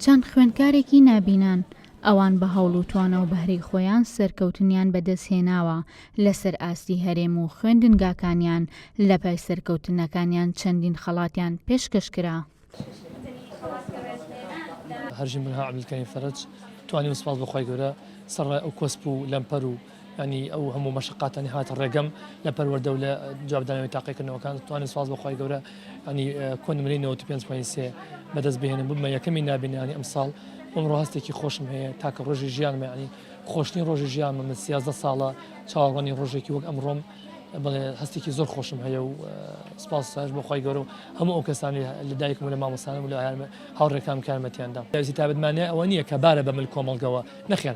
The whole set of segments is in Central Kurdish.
چەند خوێندکارێکی نابینان، ئەوان بە هەوڵ و توانا و بەهرەی خۆیان سەرکەوتنیان بەدەستهێناوە لەسەر ئاستی هەرێم و خوێندنگاکانیان، لەپای سەرکەوتنەکانیان چەندین خەڵاتیان پێشکەش کرا. هەرژین بنها عەبدولکەریم فەرەج، توانیم سوپاس بۆ خوای گەورە سەرەڕای ئەو کۆسپ و لەمپەر و یانی ئەو هەموو مەشەقاتانی هاتە ڕێگەم لە پەروەردە و لە جوابدانەوەی تاقیکردنەوەکان توانیم سوپاس بۆ خوای گەورە ینی کۆنمرەی 95.3 بەدەست بهێنم ببمە یەکەمی نابینانی ئەمساڵ ئەمڕۆ هەستێکی خۆشم هەیە تاکە ڕۆژی ژیانمە ینی خۆشترین ڕۆژی ژیانمە من 13 ساڵە چاوەڕوانی ڕۆژێکی وەک ئەمڕۆم بڵێ هەستێکی زۆر خۆشم هەیە و سپاس ساش بۆ خی گەورە و هەموو ئەو کەسانی لە دایکم و لە مامۆستانم و لە هاوڕێکان کارمەتیان دام. پێداویستی تایبەت مانای ئەوە نییە کە بارە بە مل کۆمەڵگەوە، نەخێر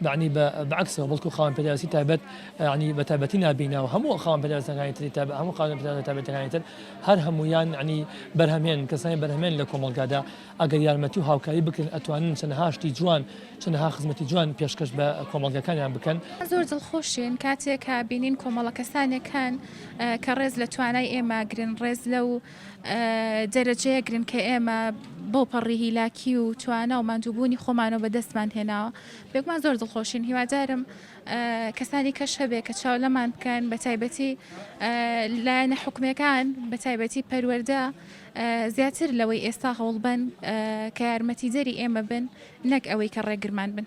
یەعنی بە بەعەکسەوە بەڵکو خاوەن پێداویستی تایبەت یەعنی بە تایبەتی نابینا و هەموو خاوەن پێداویستەکانی تری تایبەت هەموو خاوەن پێداویستە تایبەتەکانی تر هەر هەموویان یەعنی بەرهەمهێن کەسانی بەرهەمێن لە کۆمەڵگادا ئەگەر یارمەتی و هاوکاری بکرێن ئەتوانن چەندەها شتی جوان چەندەها خزمەتی جوان پێشکەش بە کۆمەڵگەکانیان بکەن. زۆر دڵخۆشین کاتێک کە بینین کۆمەڵە کەسانێک هەن کە ڕێز لە توانای ئێمە گرن، ڕێز لەو دەرەجەیە گرن کە ئێمە بەو پەڕی هیلاکی و توانا و ماندووبوونی خۆمانەوە بەدەستمان هێناوە. بێگومان زۆر دڵخۆشین، هیوادارم کەسانی کەش هەبێ کە چاو لەمان بکەن، بە تایبەتی لایەنە حکومییەکان، بە تایبەتی پەروەردە زیاتر لەوەی ئێستا هەوڵبەن کە یارمەتیدەری ئێمە بن نەک ئەوەی کە ڕێگرمان بن.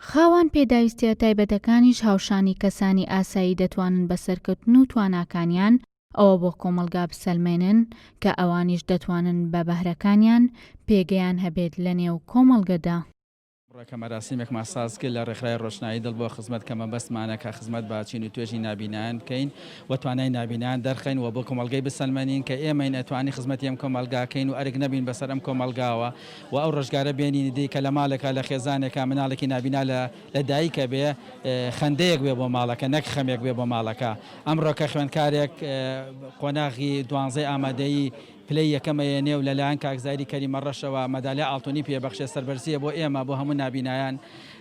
خاوەن پێداویستییە تایبەتەکانیش هاوشانی کەسانی ئاسایی دەتوانن بە سەرکەوتن و تواناکانیان ئەوە بۆ کۆمەڵگا بسەلمێنن کە ئەوانیش دەتوانن بە بەهرەکانیان پێگەیان هەبێت لەنێو کۆمەڵگەدا. ئەمڕۆ کە مەراسیمێکمان ساز کرد لە ڕێکخراوی ڕۆشنایی دڵ بۆ خزمەت کە مەبەستمانە کە خزمەت بە چین و توێژی نابینایان بکەین و توانای نابینایان دەرخەین و بۆ کۆمەڵگەی بسەلمێنین کە ئێمەین ئەتوانین خزمەتی ئەم کۆمەڵگا کەین و ئەرک نەبین بەسەر ئەم کۆمەڵگاوە و ئەو ڕۆژگارە بێنینە دی کە لە ماڵێکا لە خێزانێکا مناڵێکی نابینا لە لە دایک ئەبێ خەندەیەک بێ بۆ ماڵەکە نەک خەمێک بێ بۆ ماڵەکە ئەمڕۆ کە خوێندکارێک قۆناغی دوانزەی ئامادەیی پلەی یەکەم ئەیەنێ و لەلایەن کاک زاهیری کەریمەڕەشەوە مەدالیای ئاڵتونی پێ بەخشێ سەربەرزییە بۆ ئێمە بۆ هەموو نابینایان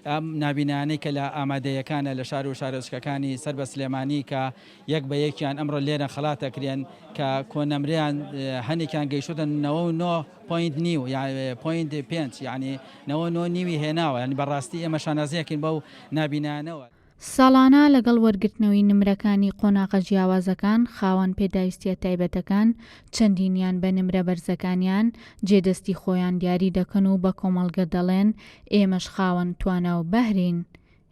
ئەم نابینایانەی کە لە ئامادەیەکانە لە شار و شارۆچکەکانی سەر بە سلێمانی کە یەک بە یەکیان ئەمڕۆ لێرە خەڵات ئەکرێن کە کۆنەمرەیان هەنێکیان گەیشتۆتە 99 point نیو یا point پێنج یانی 99 نیوی هێناوە یانی بەڕاستی ئێمە شانازیەکەین بەو نابینایانەوە. ساڵانە لەگەڵ وەرگرتنەوەی نمرەکانی قۆناغە جیاوازەکان خاوەن پێداویستیە تایبەتەکان چەندینیان بە نمرە بەرزەکانیان جێ دەستی خۆیان دیاری دەکەن و بە کۆمەڵگە دەڵێن ئێمەش خاوەن توانا و بەهرین.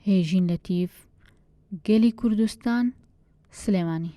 هێژین لەتیف، گەلی کوردستان، سلێمانی.